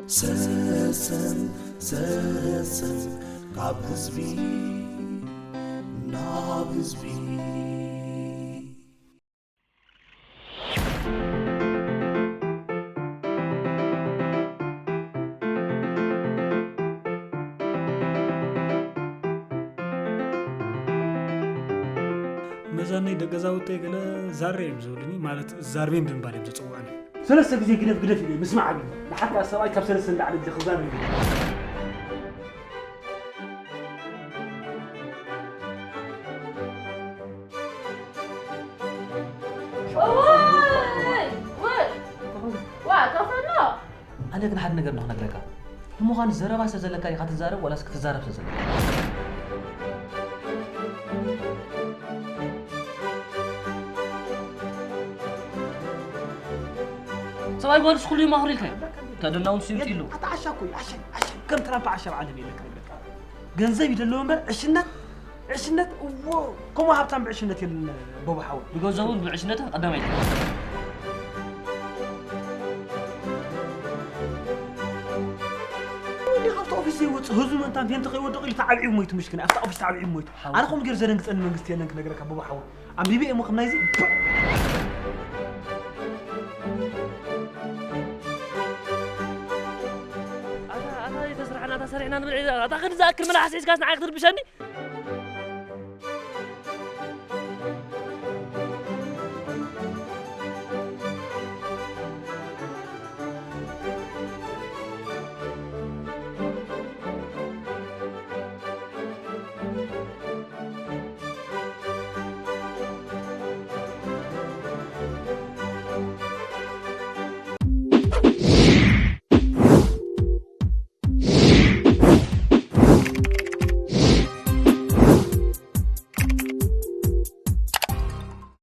ሰሰን ሰሰን ካብ ህዝቢ ናብ ህዝቢ። መዛነይ ደገዛውተይ ገለ ዛሬ እዮም ዝብሉኒ፣ ማለት ዛርቤን ብምባል እዮም ዝፅውዑኒ። ሰለስተ ግዜ ግደፍ ግደፍ ኢለ ምስማዕ ኣብዩ። ንሓቂ ሰብኣይ ካብ ሰለስተ ንላዕሊ ግዜ ክዛረብ ይግባእ። እዋይ! ወይ! ዋ፣ ጠፈኖ! ኣነ ግን ሓደ ነገር ንኽነግረካ። ንምዃኑ ዘረባ ስለ ዘለካ ኢኻ ትዛረብ ዋላስ ክትዛረብ ስለ ዘለካ? ሰብኣይ ጓልስ ኩሉ ይማኽሩ ኢልካዮ? ተደላው ንሱ ይምፅእ ኢሉ። ኣታ ዓሻ እኮ እዩ፣ ዓሻ፣ ዓሻ። ከም ትራምፕ ዓሻ ኣብ ዓለም የለን ክነግረካ። ገንዘብ ይደለዎ እምበር ዕሽነት፣ ዕሽነት፣ እዎ፣ ከምኡ ሃብታም ብዕሽነት የለን፣ ቦቦ ሓወይ። ብገንዘቡን ብዕሽነትን ቀዳማይ። እንዲህ ካብቲ ኦፊስ ዘይወፅእ ህዝቡ መንታን ፌንት ከይወድቕ ኢሉ ተዓብዒቡ ሞይቱ፣ ምሽክና ኣብቲ ኦፊስ ተዓብዒቡ ሞይቱ። ሓወይ። ኣነ ከምኡ ገይሩ ዘደንግፀኒ መንግስቲ የለን ክነግረካ፣ ቦቦ ሓወይ። ኣንቢበ እሞ ከም ናይዚ ኣታ፣ ኣታ፣ ኣይተስርሓና፣ ኣታ፣ ሰሪሕና ንብል፣ ኣታ፣ ክንዲ ዝኣክል መላሓስ ሒዝካስ ንዓይ ክትርብሸኒ?